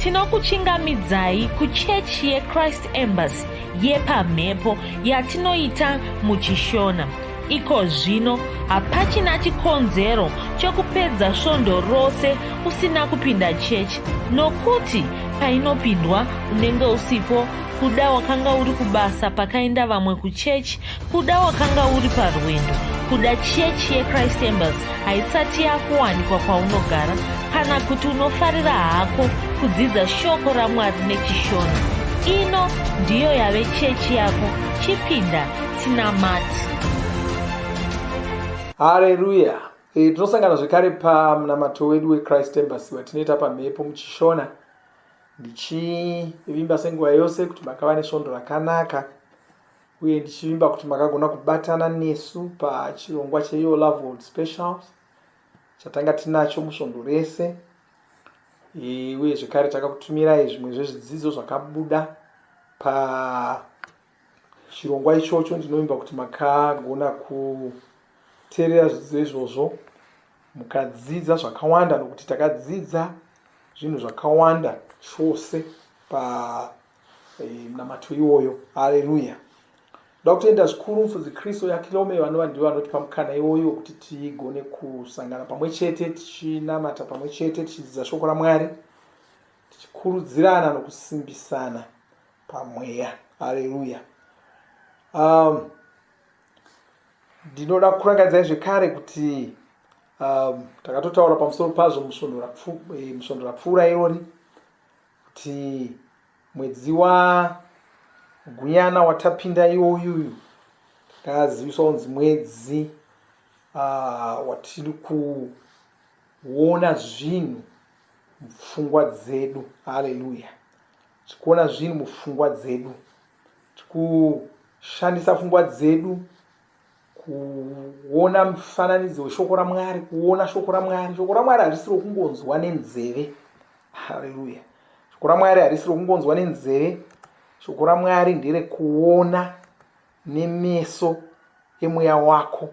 Tinokuchingamidzai kuchechi yeChrist Embassy yepamhepo yatinoita muchiShona. Iko zvino hapachina chikonzero chokupedza svondo rose usina kupinda chechi nokuti painopindwa unenge usipo kuda wakanga uri kubasa pakaenda vamwe kuchechi kuda wakanga uri parwendo kuda chechi yechrist embassy haisati yakuwanikwa kwaunogara kana kuti unofarira hako kudzidza shoko ramwari nechishona ino ndiyo yave chechi yako chipinda tinamati Hareruya! E, tinosangana zvekare pamunamato wedu weChrist Embassy watinoita pamhepo muchishona ndichivimba senguva yose kuti makava nesvondo rakanaka uye ndichivimba kuti makagona kubatana nesu pachirongwa cheYour Love World Specials chatanga tinacho musvondo rese e, uye zvekare takakutumirai zvimwe zvezvidzidzo zvakabuda pa chirongwa ichocho ndinovimba kuti makagona kuteerera zvidzidzo izvozvo mukadzidza zvakawanda nokuti takadzidza zvinhu zvakawanda chose pamunamato eh, iwoyo haleluya ndoda kutenda zvikuru mufudzi kristu yakilome vanova ndivo vanotipa mukana iwoyo wekuti tigone kusangana pamwe chete tichinamata pamwe chete tichidzidza shoko ramwari tichikurudzirana nokusimbisana pamweya haleluya um, ndinoda kurangaridzai zvekare kuti um, takatotaura pamusoro pazvo musvondo eh, rapfuura irori kuti mwedzi wagunyana watapinda iwoyuyu takaziviswa kunzi mwedzi uh, watiri kuona zvinhu mupfungwa dzedu haleluya tikuona zvinhu mupfungwa dzedu tikushandisa pfungwa dzedu kuona mufananidzo weshoko ramwari kuona shoko ramwari shoko ramwari harisi rokungonzwa nenzeve haleluya shoko ramwari harisi rokungonzwa nenzeve shoko ramwari nderekuona nemeso emweya wako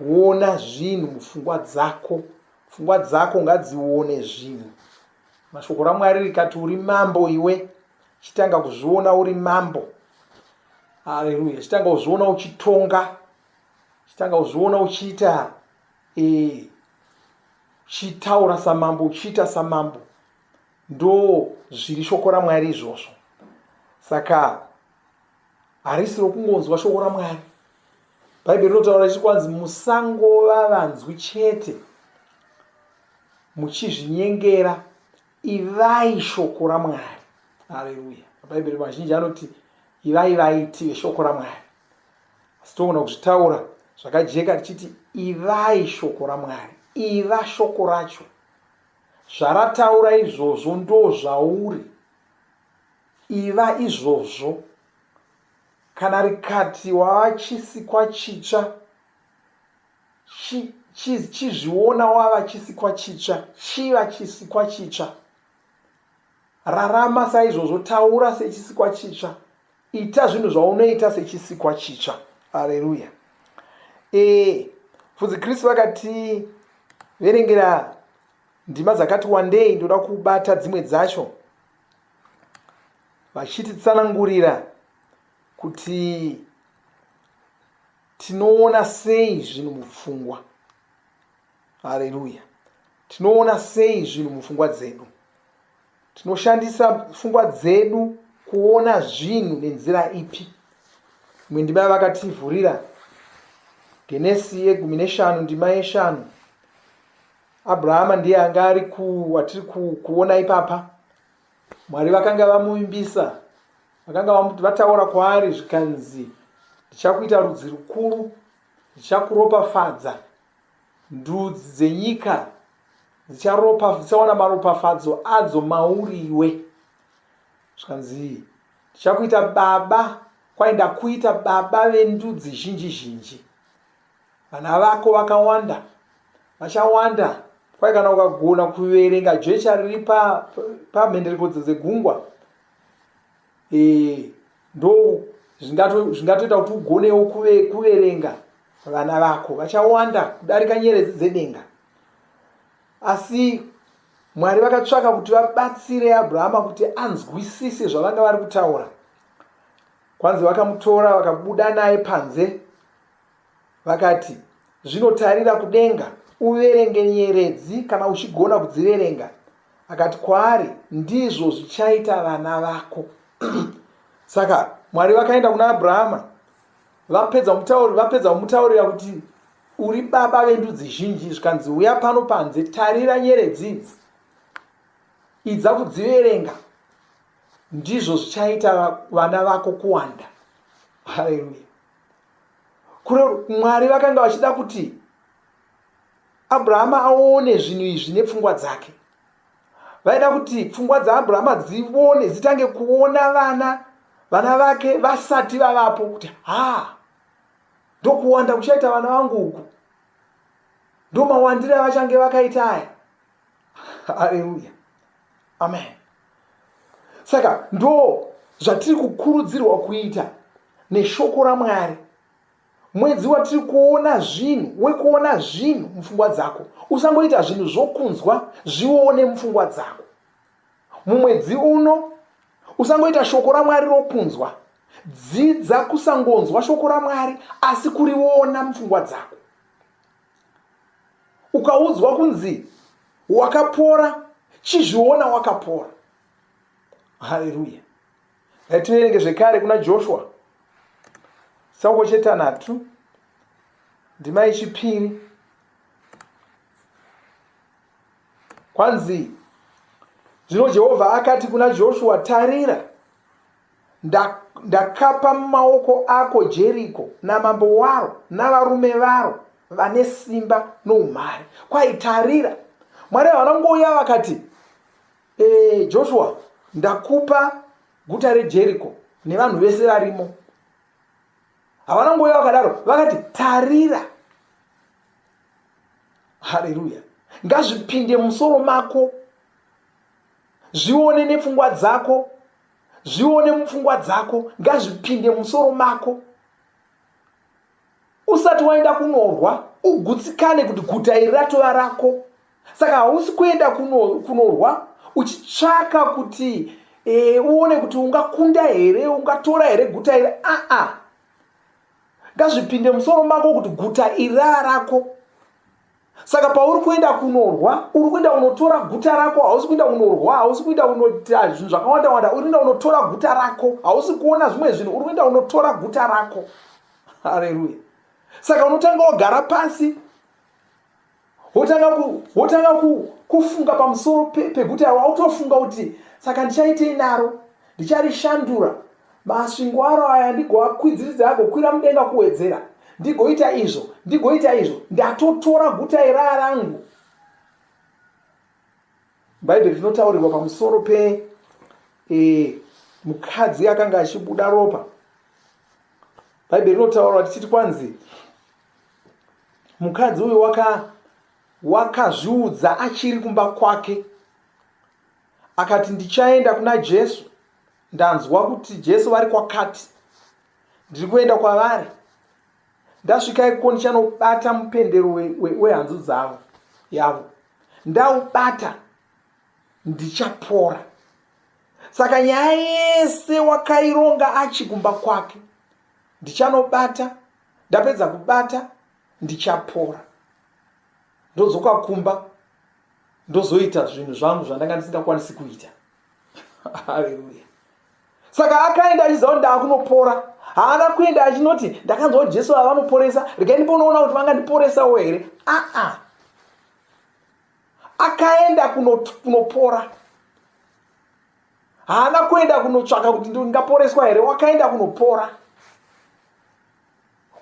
Ona zvinhu mupfungwa dzako. Pfungwa dzako ngadzione zvinhu. Mashoko raMwari rikati uri mambo iwe, chitanga kuzviona uri mambo. Haleluya. Chitanga kuzviona uchitonga. Chitanga kuzviona uchiita eh uchitaura samambo, uchiita samambo. Ndo zviri shoko raMwari izvozvo. Saka harisi rokungonzwa shoko raMwari. Bhaibheri rinotaura richiti kwanzi musangova vanzwi chete muchizvinyengera, ivai shoko raMwari. Haleluya. Mabhaibheri mazhinji anoti ivai vaiti veshoko raMwari. Asi togona kuzvitaura zvakajeka tichiti ivai shoko raMwari. Iva shoko racho. Zvarataura izvozvo ndozvauri. Iva izvozvo. Kana rikati wava chisikwa chitsva, chizviona wava chisikwa chitsva, chiva chisikwa chitsva. Rarama saizvozvo, taura sechisikwa chitsva, ita zvinhu zvaunoita sechisikwa chitsva. Haleluya. E, Mfudzi Kristu vakati verengera ndima dzakati wandei, ndoda kubata dzimwe dzacho. Vachititsanangurira kuti tinoona sei zvinhu mupfungwa. Haleluya. Tinoona sei zvinhu mupfungwa dzedu. Tinoshandisa pfungwa dzedu kuona zvinhu nenzira ipi? Imwe ndima yavakativhurira Genesi yegumi neshanu ndima yeshanu. Abrahama ndiye anga ari ku watiri ku, kuona ipapa. Mwari vakanga vamuvimbisa, vakanga vataura kwaari zvikanzi, ndichakuita rudzi rukuru, ndichakuropafadza, ndudzi dzenyika dzichawana maropafadzo adzo mauri iwe. Zvikanzi, ndichakuita baba, kwai ndakuita baba vendudzi zhinji zhinji. Vana vako vakawanda vachawanda kwai kana ukagona kuverenga jecha riri pamhenderekedzo dzegungwa e, ndo zvingatoita kuti ugonewo kuverenga vana vako vachawanda kudarika nyeredzi dzedenga asi Mwari vakatsvaka kuti vabatsire Abrahama kuti anzwisise zvavanga vari kutaura. Kwanzi vakamutora vakabuda naye panze vakati, Zvino tarira kudenga uverenge nyeredzi kana uchigona kudziverenga. Akati kwaari, Ndizvo zvichaita vana vako. Saka Mwari vakaenda kuna Abrahama vapedza mutauri vapedza kumutaurira kuti uri baba vendudzi zhinji zvikanzi uya pano panze tarira nyeredzi idzi idza kudziverenga ndizvo zvichaita vana vako kuwanda haleluya kure mwari vakanga vachida kuti abrahama aone zvinhu izvi nepfungwa dzake vaida kuti pfungwa dzaabrahama dzione dzitange kuona vana vana vake vasati vavapo kuti ha ndokuwanda kuchaita vana vangu uku ndomawandiro avachange vakaita aya haleluya amen saka ndo zvatiri kukurudzirwa kuita neshoko ramwari mwedzi watiri kuona zvinhu wekuona zvinhu mupfungwa dzako usangoita zvinhu zvokunzwa zvione mupfungwa dzako mumwedzi uno usangoita shoko ramwari rokunzwa dzidza kusangonzwa shoko ramwari asi kuriona mupfungwa dzako ukaudzwa kunzi wakapora chizviona wakapora haleluya ngativerenge zvekare kuna joshua chitsauko chetanhatu ndima yechipiri kwanzi zvino jehovha akati kuna joshua tarira Ndakapa mumaoko ako Jeriko namambo waro navarume varo vane simba noumhare. Kwai tarira, Mwari havana kungouya vakati e, Joshua ndakupa guta reJeriko nevanhu vese varimo. Havana kungouya vakadaro, vakati tarira. Haleluya! Ngazvipinde musoro mako, zvione nepfungwa dzako zvione mupfungwa dzako ngazvipinde musoro mako usati waenda kunorwa ugutsikane kuti guta iri ratova rako saka hausi kuenda kunorwa uchitsvaka kuti e, uone kuti ungakunda here ungatora here guta iri aa ngazvipinde musoro mako kuti guta iri rava rako saka pauri kuenda kunorwa uri kuenda kunotora guta rako hausi kuenda kunorwa hausi kuenda kunoita zvinhu zvakawanda wanda uri kuenda kunotora guta rako hausi kuona zvimwe zvinhu uri kuenda kunotora guta rako haleluya saka unotanga wagara pasi wotanga kufunga pamusoro peguta rako wautofunga kuti saka ndichaitei naro ndicharishandura Masvingo aro aya ndigoakwidziridza agokwira mudenga kuwedzera, ndigoita izvo, ndigoita izvo, ndatotora guta iraa rangu. Bhaibheri rinotaurirwa pamusoro pe e, mukadzi akanga achibuda ropa. Bhaibheri rinotaura tichiti kwanzi mukadzi uyu waka wakazviudza achiri kumba kwake akati ndichaenda kuna Jesu Ndanzwa kuti Jesu vari kwakati. Ndiri kuenda kwavari. Ndasvika ikoko ndichanobata mupendero wehanzu we, we dzavo yavo. Ndaubata ndichapora. Saka nyaya yese wakaironga achi kumba kwake. Ndichanobata, ndapedza kubata ndichapora. Ndodzoka kumba ndozoita zvinhu zvangu zvandanga ndisingakwanisi kuita. Haleluya. Saka akaenda achiziva kuti ndaakunopora. Haana kuenda achinoti ndakanzwa kuti Jesu avanoporesa, regai ndimbonoona kuti vangandiporesawo here. Aa. Akaenda kunopora. Haana kuenda kunotsvaka kuti ndingaporeswa here, wakaenda kunopora.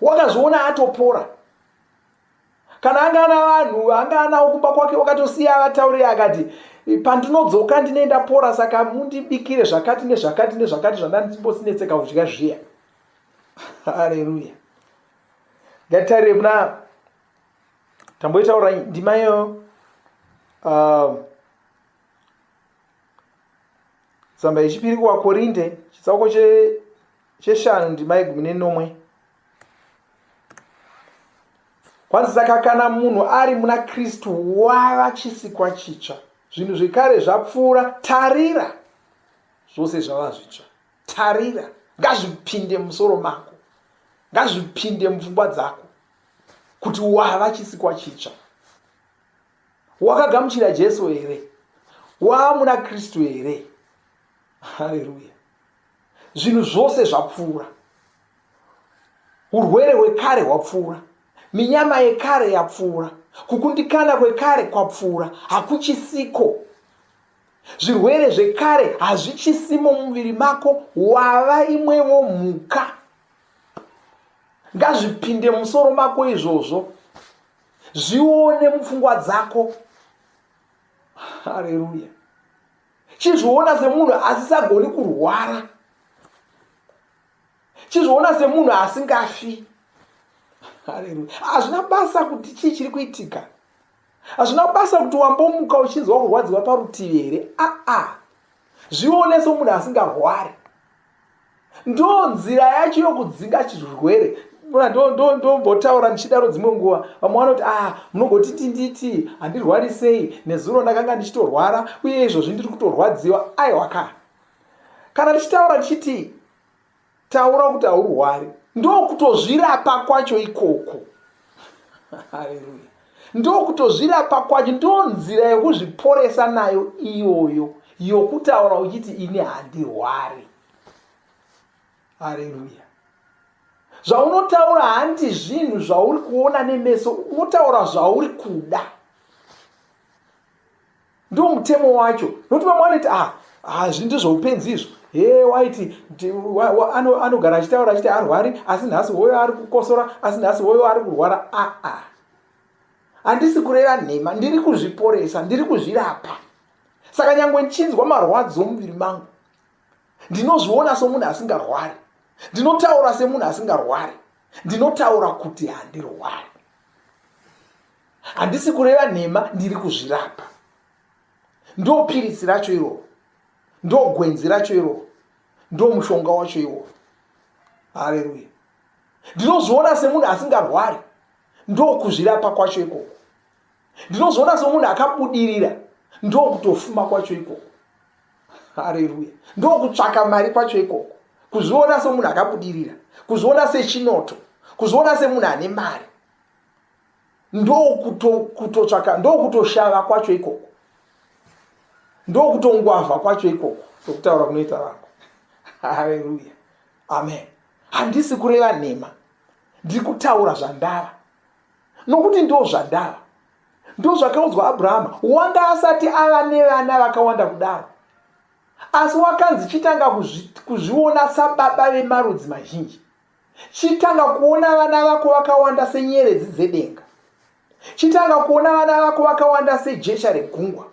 Wakazviona atopora. Kana anga ana vanhu anga anawo kumba kwake wakatosiya avataurira akati pandinodzoka ndine ndapora saka mundibikire zvakati nezvakati nezvakati zvandandimbosinetseka kudya zviya. Haleluya. Ngatitarire muna tamboitaura ndima iyoyo uh, tsamba yechipiri kuvakorinde chitsauko cheshanu ndima yegumi nenomwe Kwanzi saka kana munhu ari muna Kristu wava chisikwa chitsva. Zvinhu zvekare zvapfuura, tarira, zvose zvava zvitsva. Tarira, ngazvipinde mumusoro mako, ngazvipinde mupfungwa dzako kuti wava chisikwa chitsva. Wakagamuchira Jesu here? Wava muna Kristu here? Haleluya! Zvinhu zvose zvapfuura. Urwere hwekare hwapfuura. Minyama yekare yapfuura. Kukundikana kwekare kwapfuura. Hakuchisiko. Zvirwere zvekare hazvichisimo mumuviri mako. Wava imwevo mhuka. Ngazvipinde musoro mako izvozvo. Zvione mupfungwa dzako. Haleluya. Chizviona semunhu asisagoni kurwara. Chizviona semunhu asingafi. Haleluya. Hazvina basa kuti chii chiri kuitika. Hazvina basa kuti wambomuka uchinzwa kurwadziwa parutivi here. Aa. Zvione somunhu asingarwari. Ndo nzira yacho yokudzinga chirwere. Ndombotaura ndichidaro dzimwe nguva vamwe vanoti ah munogotiti nditi handirwari sei nezuro ndakanga ndichitorwara uye izvozvi ndiri kutorwadziwa aiwa ka kana ndichitaura ndichiti taura kuti haurwari ndokutozvirapa kwacho ikoko haleluya ndokutozvirapa kwacho ndo nzira yokuzviporesa nayo iyoyo yokutaura uchiti ini handirwari haleluya zvaunotaura handi zvinhu zvauri kuona nemeso unotaura zvauri kuda ndo mutemo wacho nokuti vamwe vanoti ah, ah zvinhu ndezveupenzi izvo he waiti anogara achitaura achiti arwari asi nhasi hoyo ari kukosora asi nhasi hoyo ari kurwara aa ah, handisi kureva nhema ndiri kuzviporesa ndiri kuzvirapa saka nyange ndichinzwa marwadzo muviri mangu ndinozviona somunhu asingarwari ndinotaura semunhu asingarwari ndinotaura kuti handirwari handisi kureva nhema ndiri kuzvirapa ndo piritsi racho iroro ndo gwenzi racho iroro ndo mushonga wacho iwoyo haleluya ndinozviona semunhu asingarwari ndokuzvirapa kwacho ikoko ndinozviona semunhu akabudirira ndokutofuma kwacho ikoko haleluya ndokutsvaka mari kwacho ikoko kuzviona semunhu akabudirira kuzviona sechinoto kuzviona semunhu ane mari ndokutotsvaka ndokutoshava kwacho ikoko ndokutongwavha kwacho ikoko sokutaura kunoita vangu haleluya amen handisi kureva nhema ndiri kutaura zvandava nokuti ndo zvandava ndo zvakaudzwa abrahama wanga asati ava nevana vakawanda kudaro asi wakanzi chitanga kuzviona sababa vemarudzi mazhinji Chitanga kuona vana vako vakawanda senyeredzi dzedenga. Chitanga kuona vana vako vakawanda sejecha regungwa.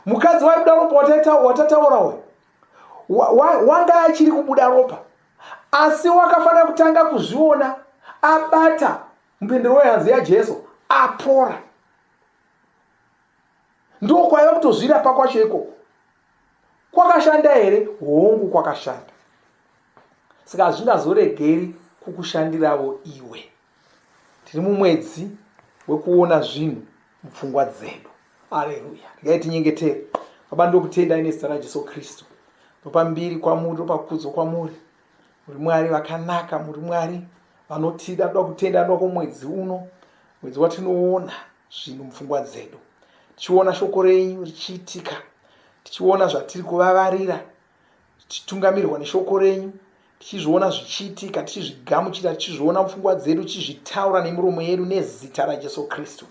Mukadzi waibuda ropa watataura uyu wanga achiri kubuda ropa, asi wakafanira kutanga kuzviona abata mupendero wehanzi yaJesu apora. Ndokwaiva kutozvirapa kwacho ikoko. Kwakashanda here? Hongu, kwakashanda. Saka hazvingazoregeri kukushandiravo iwe. Tiri mumwedzi wekuona zvinhu mupfungwa dzedu. Aleluya. Regai tinyengetere. Baba, ndokutendai nezita raJesu Kristu. Ndopa mbiri kwamuri, ndopa kudzo kwamuri. Muri Mwari vakanaka, muri Mwari vanotida. Ndoda kutenda ndoda kwomwedzi uno, mwedzi watinoona zvinhu mupfungwa dzedu tichiona shoko renyu richiitika tichiona zvatiri kuvavarira tichitungamirwa neshoko renyu tichizviona zvichiitika tichizvigamuchira tichizviona mupfungwa dzedu tichizvitaura nemiromo yedu nezita rajesu kristu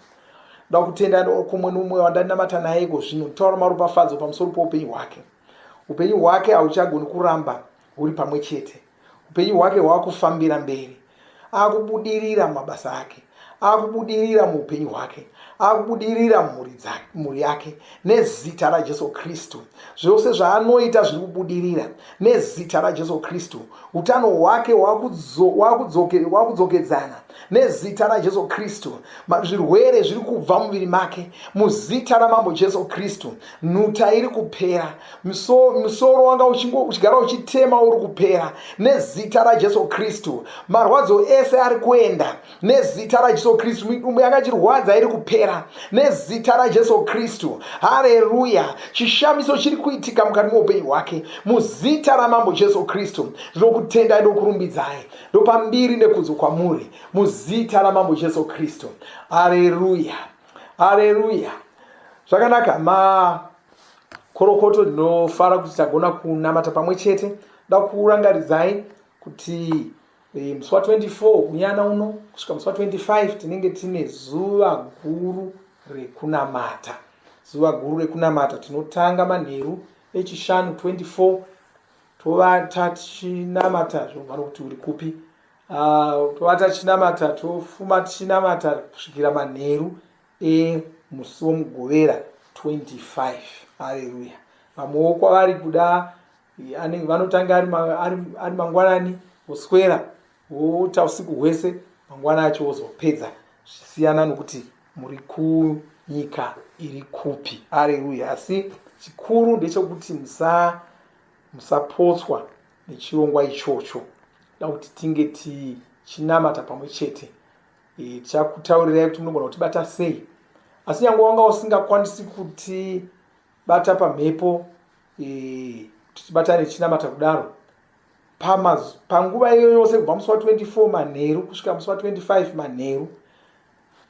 ndoda kutenda kumwe nomumwe wandandinamata naye iko zvino nditaura maropafadzo pamusoro poupenyu hwake upenyu hwake hauchagoni kuramba huri pamwe chete Upenyu hwake hwakufambira mberi. Akubudirira mumabasa ake. Akubudirira muupenyu hwake. Akubudirira mumhuri yake. Nezita raJesu Kristu. Zvose zvaanoita zviri kubudirira. Nezita raJesu Kristu. Utano hwake hwakudzokedzana. Nezita raJesu Kristu, zvirwere zviri kubva muviri make. Muzita raMambo Jesu Kristu, nhuta iri kupera. Musoro wanga uchigara uchitema uri kupera. Nezita raJesu Kristu, marwadzo ese ari kuenda. Nezita raJesu Kristu, midumbu yanga ichirwadza iri kupera. Nezita raJesu Kristu, hareruya! Chishamiso chiri kuitika mukati meupenyu hwake. Muzita raMambo Jesu Kristu, ndinokutendai, ndokurumbidzai, ndopa mbiri nekudzo kwamuri muzita raMambo Jesu Kristu. Hareruya, hareruya! Zvakanaka, makorokoto. Ndinofara kuti tagona kunamata pamwe chete. Da kurangaridzai kuti musi wa 24 Gunyana uno kusvika musi wa 25 tinenge tine zuva guru rekunamata. Zuva guru rekunamata tinotanga manheru echishanu 24, tovata tichinamata. Zvobva nokuti uri kupi. Tovata tichinamata, tofuma tichinamata kusvikira manheru emusi woMugovera 25. Aleluya! Vamwewo kwavari kuda vanotanga ari mangwanani, voswera voita usiku hwese, mangwana acho wozopedza, zvichisiyana nokuti muri kunyika iri kupi. Aleluya! Asi chikuru ndechekuti musapotswa nechirongwa ichocho. Da kuti tinge tichinamata pamwe chete. Tichakutaurirai kuti munogona kutibata sei, asi nyange wanga usingakwanisi kutibata pamhepo, kuti tibatane tichinamata kudaro panguva iyo yose kubva musi wa24 manheru kusvika musi wa25 manheru,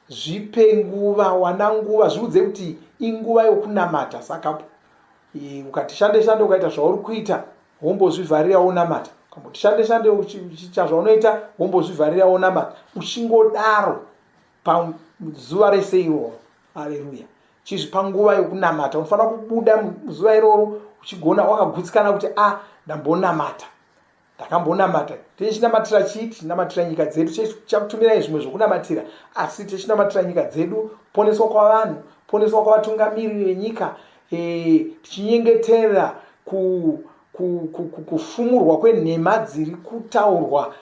zvipe nguva, wana nguva, zviudze kuti inguva yokunamata. Saka ukati shande shande, ukaita zvauri kuita, wombozvivharira wonamata. Ukamboti shande shande uchiita zvaunoita, wombozvivharira wonamata, uchingodaro pazuva rese iroro. Aleluya! Chizvipa nguva yokunamata. Unofanira kubuda muzuva iroro uchigona wakagutsikana kuti a ndambonamata, ndakambonamata. Tichinamatira chii? Tichinamatira nyika dzedu. Tichakutumirai zvimwe zvokunamatira, asi tichinamatira nyika dzedu, poneswa kwavanhu, poneswa kwavatungamiriri venyika, tichinyengetera kufumurwa kwenhema dziri kutaurwa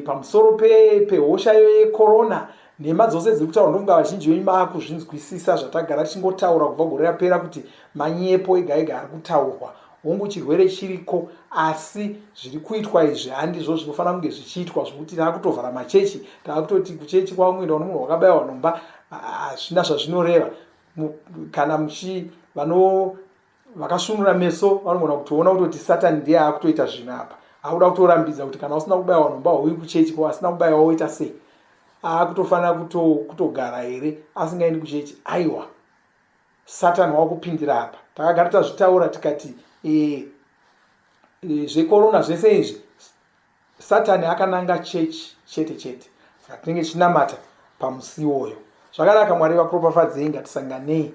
pamusoro pehosha iyo yekorona. Nhema dzose dziri kutaurwa, ndofunga vazhinji venyu maakuzvinzwisisa zvatagara tichingotaura kubva gore rapera kuti manyepo ega ega ari kutaurwa. Hongu, chirwere chiriko, asi zviri kuitwa izvi handizvo zvinofanira kunge zvichiitwa, zvokuti taakutovhara machechi, taakutoti kuchechi kwakungoendwa nomunhu wakabayiwa nhomba. Hazvina zvazvinoreva. Kana muchi vano vakasvunura meso vanogona kutoona kutoti Satani ndiye aakutoita zvinhu apa, akuda kutorambidza kuti kana usina kubayiwa nhomba hauyi kuchechi. Ko asina kubayiwa woita sei? Aakutofanira kutogara here asingaendi kuchechi? Aiwa, Satani wakupindira apa. Takagara tazvitaura tikati zvekorona zvese izvi Satani akananga chechi chete chete. Saka tinenge tichinamata pamusi iwoyo. Zvakanaka, Mwari vakuropafadzei. Ngatisanganei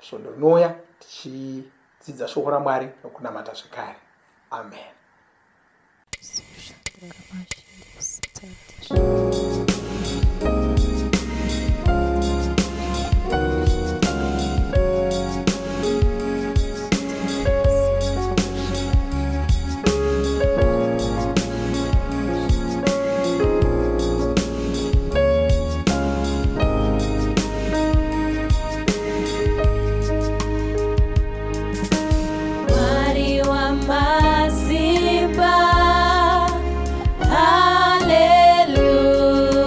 svondo rinouya tichidzidza shoko raMwari nokunamata zvekare. Amen. Mwari wamasimba, haleluya.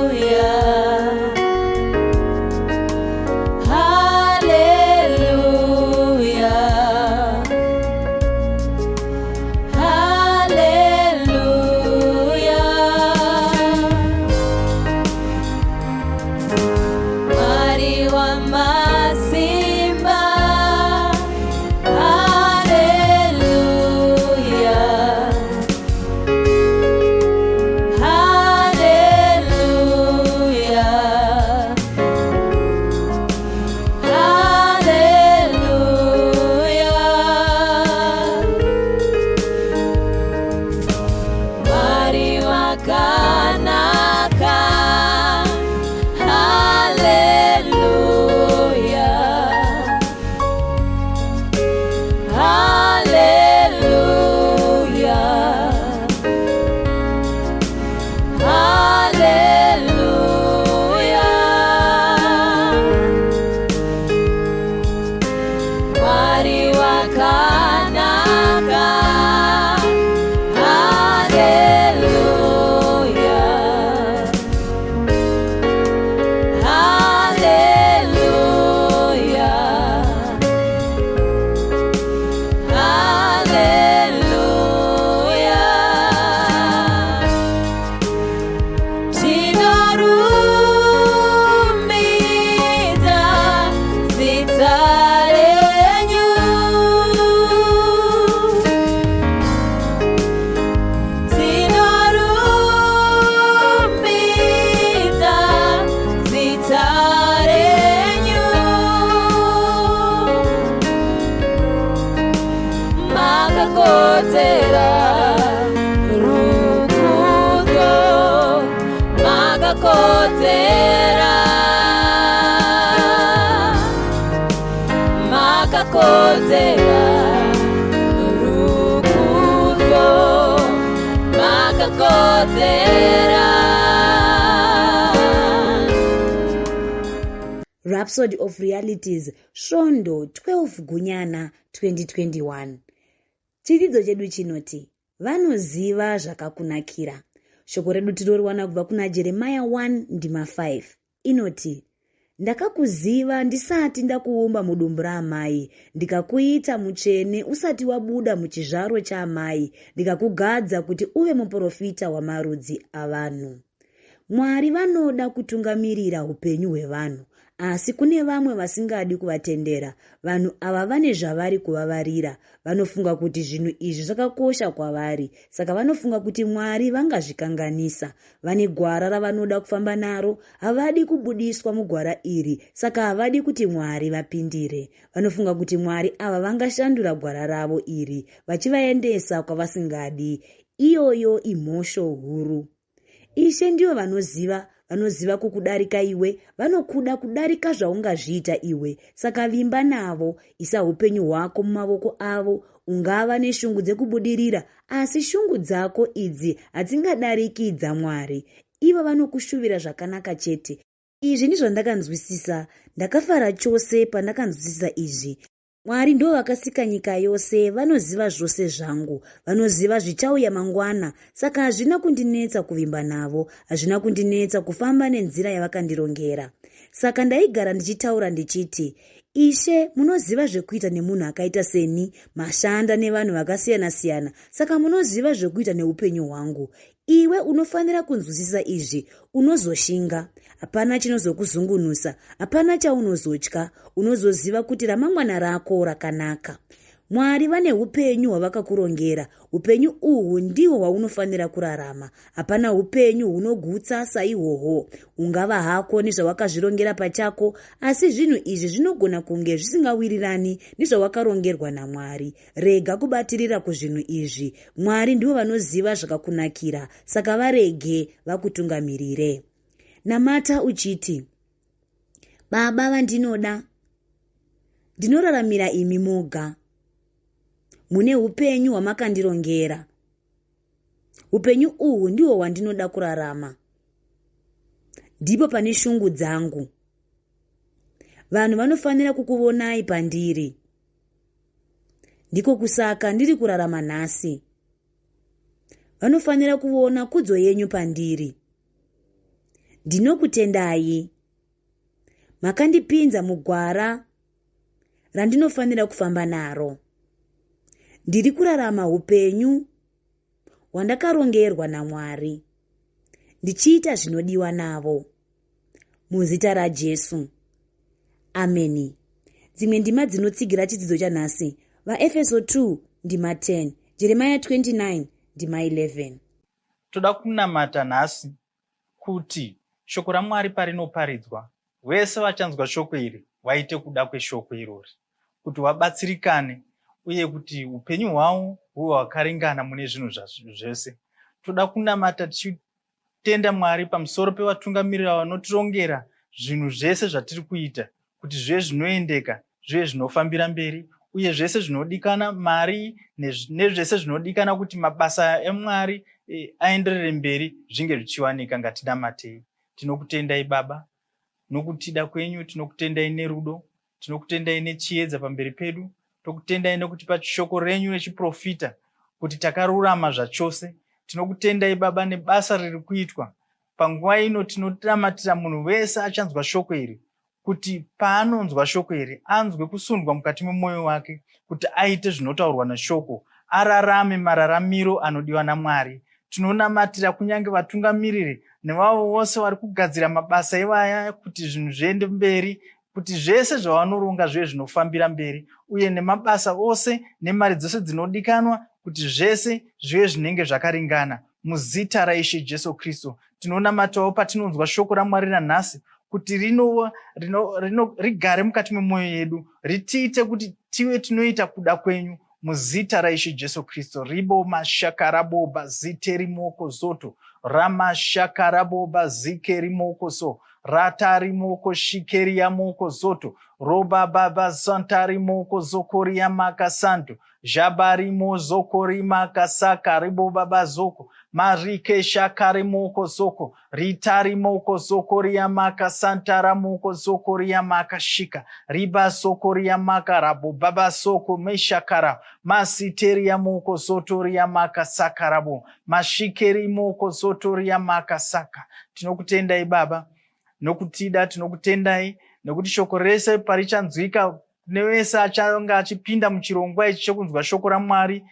Makakodzera rukudzo, makakodzera. Rhapsody of Realities Svondo 12 Gunyana 2021. Chidzidzo chedu chinoti vanoziva zvakakunakira. Shoko redu tinoriwana kubva kuna Jeremiah 1 ndima 5 inoti Ndakakuziva ndisati ndakuumba mudumbu raamai, ndikakuita mutsvene usati wabuda muchizvaro chaamai, ndikakugadza kuti uve muprofita wamarudzi avanhu. Mwari vanoda kutungamirira upenyu hwevanhu, asi kune vamwe vasingadi kuvatendera. Vanhu ava vane zvavari kuvavarira. Vanofunga kuti zvinhu izvi zvakakosha kwavari, saka vanofunga kuti Mwari vangazvikanganisa. Vane gwara ravanoda kufamba naro, havadi kubudiswa mugwara iri, saka havadi kuti Mwari vapindire. Vanofunga kuti Mwari ava vangashandura gwara ravo iri vachivaendesa kwavasingadi. Iyoyo imhosho huru. Ishe ndivo vanoziva, vanoziva kukudarika iwe, vanokuda kudarika zvaungazviita iwe. Saka vimba navo, isa upenyu hwako mumavoko avo. Ungava neshungu dzekubudirira, asi shungu dzako idzi hadzingadariki dzaMwari. Ivo vanokushuvira zvakanaka chete. Izvi ndizvandakanzwisisa. Ndakafara chose pandakanzwisisa izvi. Mwari ndivo vakasika nyika yose, vanoziva zvose zvangu, vanoziva zvichauya mangwana, saka hazvina kundinetsa kuvimba navo, hazvina kundinetsa kufamba nenzira yavakandirongera. Saka ndaigara ndichitaura ndichiti, Ishe, munoziva zvekuita nemunhu akaita seni, mashanda nevanhu vakasiyana-siyana, saka munoziva zvekuita neupenyu hwangu. Iwe unofanira kunzwisisa izvi, unozoshinga. Hapana chinozokuzungunusa, hapana chaunozotya, unozoziva kuti ramangwana rako rakanaka. Mwari vane upenyu hwavakakurongera. Upenyu uhwu ndihwo hwaunofanira kurarama. Hapana upenyu hunogutsa saihwohwo. Ungava hako nezvawakazvirongera pachako, asi zvinhu izvi zvinogona kunge zvisingawirirani nezvawakarongerwa naMwari. Rega kubatirira kuzvinhu izvi. Mwari ndivo vanoziva zvakakunakira, saka varege vakutungamirire. Namata uchiti, Baba vandinoda, ndinoraramira imi moga. Mune upenyu hwamakandirongera. Upenyu uhwu ndihwo hwandinoda kurarama. Ndipo pane shungu dzangu. Vanhu vanofanira kukuvonai pandiri. Ndiko kusaka ndiri kurarama nhasi. Vanofanira kuvona kudzo yenyu pandiri. Ndinokutendai. Makandipinza mugwara randinofanira kufamba naro. Ndiri kurarama upenyu hwandakarongerwa naMwari, ndichiita zvinodiwa navo. Muzita raJesu. Ameni. Dzimwe ndima dzinotsigira chidzidzo chanhasi, VaEfeso 2 ndima 10, Jeremiah 29 ndima 11. Toda kunamata nhasi kuti shoko raMwari parinoparidzwa, vese vachanzwa shoko iri vaite kuda kweshoko irori, kuti vabatsirikane uye kuti upenyu hwavo huve hwakaringana mune zvinhu zvese. Toda kunamata tichitenda Mwari pamusoro pevatungamiriri vanotirongera zvinhu zvese zvatiri kuita kuti zvive zvinoendeka, zvive zvinofambira mberi uye zvese zvinodikana mari nezvese zvinodikana kuti mabasa eMwari aenderere mberi zvinge zvichiwanika. Ngatinamatei. Tinokutendai Baba nokutida kwenyu, tinokutendai nerudo, tinokutendai nechiedza pamberi pedu, tokutendai nekutipa shoko renyu rechiprofita kuti takarurama zvachose. Tinokutendai Baba nebasa riri kuitwa panguva ino. Tinonamatira munhu wese achanzwa shoko iri kuti paanonzwa shoko iri anzwe kusundwa mukati memwoyo wake kuti aite zvinotaurwa neshoko, ararame mararamiro anodiwa naMwari. Tinonamatira kunyange vatungamiriri nevavo vose vari kugadzira mabasa ivaya kuti zvinhu zviende mberi, kuti zvese zvavanoronga zvive zvinofambira mberi, uye nemabasa ose nemari dzose dzinodikanwa kuti zvese zvive zvinenge zvakaringana. Muzita raIshe Jesu Kristu tinonamatawo patinonzwa shoko raMwari ranhasi kuti rino, rino, rino, rigare mukati memwoyo yedu, ritiite kuti tive tinoita kuda kwenyu muzita raIshe Jesu Kristu. Ribo mashakaraboba zite rimoko zoto ramashakaraboba zike rimoko so. Ratarimoko shikeriamoko zoto robababa santarimoko zokoriamaka santo jabarimo zokorimaka saka ribobaba zoko marike shakarimoko zoko ritarimoko zokoriamaka santaramoko zokoriamaka shika ribasokoriamaka rabobaba soko meshakara masiteriamoko zotoriamaka sakarabo mashikerimoko zotoriamaka saka. Tinokutendai Baba nokutida, tinokutendai nekuti shoko rese parichanzwika nevese achange achipinda muchirongwa ichi chekunzwa shoko raMwari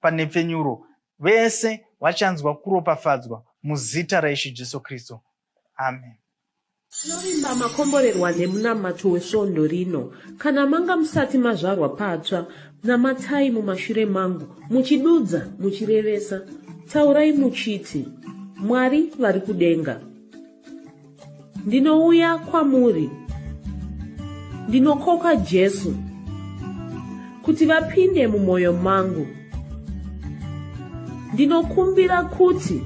panhepfenyuro pa, vese vachanzwa kuropafadzwa muzita raIshe Jesu Kristu. Amen. Tinovimba makomborerwa nemunamato wesvondo rino. Kana manga musati mazvarwa patsva, namatai mumashure mangu, muchidudza, muchirevesa. Taurai muchiti, Mwari vari kudenga. Ndinouya kwamuri. Ndinokoka Jesu kuti vapinde mumwoyo mangu. Ndinokumbira kuti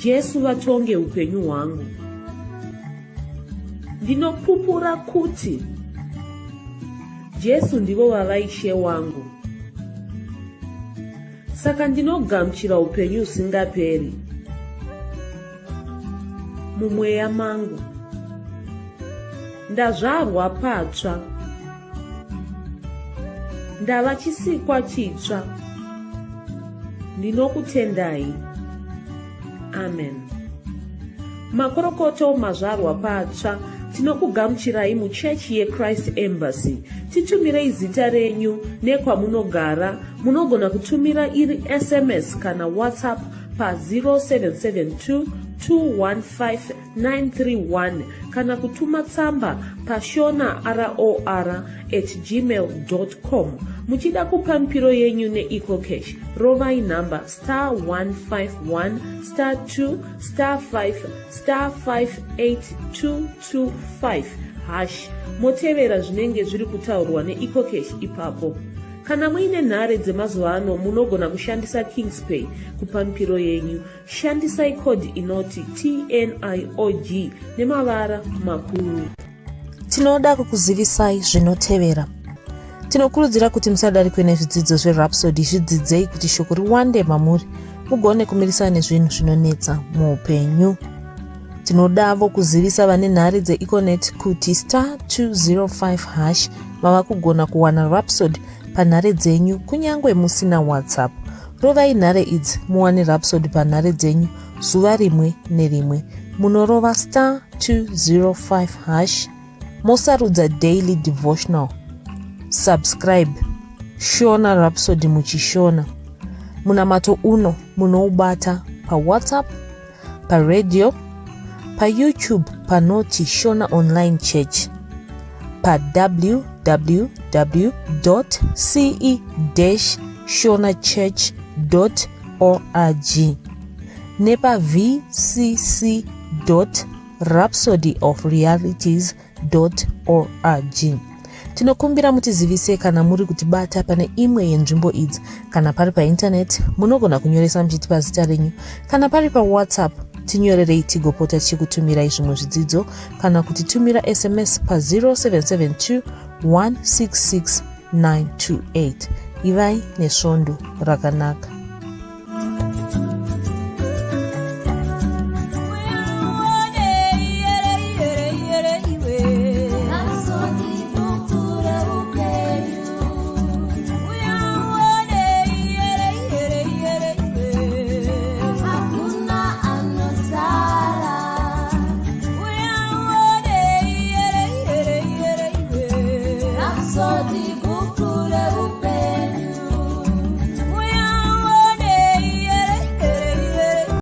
Jesu vatonge upenyu hwangu. Ndinopupura kuti Jesu ndivo vava Ishe wangu. Saka ndinogamuchira upenyu husingaperi mumweya mangu. Ndazvarwa patsva. Ndava chisikwa chitsva. Ndinokutendai. Amen. Makorokoto mazvarwa patsva. Tinokugamuchirai muchechi yeChrist Embassy. Titumirei zita renyu nekwamunogara. Munogona kutumira iri SMS kana WhatsApp pa 0772 215 931 kana kutuma tsamba pashona ror at gmail com. Muchida kupa mipiro yenyu neEcoCash, rovai nhamba star 151 star 2 star 5 star 58225 hash motevera zvinenge zviri kutaurwa neEcoCash ipapo. Kana muine nhare dzemazuva ano munogona kushandisa Kingspay kupa mipiro yenyu. Shandisai code inoti TNIOG nemavara makuru. Tinoda kukuzivisai zvinotevera. Tinokurudzira kuti musadarikwe nezvidzidzo zveRhapsody, zvidzidzei kuti shoko riwande mamuri mugone kumirisana nezvinhu zvinonetsa muupenyu. Tinodavo kuzivisa vane nhare dzeEconet kuti star 205 hash mava kugona kuwana Rhapsody panhare dzenyu kunyange musina WhatsApp. Rovai nhare idzi muwane Rhapsody panhare dzenyu zuva rimwe nerimwe. Munorova star 205 hash mosarudza daily devotional. Subscribe Shona Rhapsody muchishona. Munamato uno munoubata paWhatsApp, paradio, paYouTube panoti Shona Online Church, pa www.ce-shonachurch.org nepa vcc.rhapsodyofrealities.org. Tinokumbira mutizivise kana muri kutibata pane imwe yenzvimbo idzi. Kana pari paintaneti, munogona kunyoresa muchitipa zita renyu. Kana pari paWhatsApp, tinyorerei tigopota tichikutumirai zvimwe zvidzidzo kana kutitumira SMS pa 0772 166 928. Ivai nesvondo rakanaka. Hakuna anosara.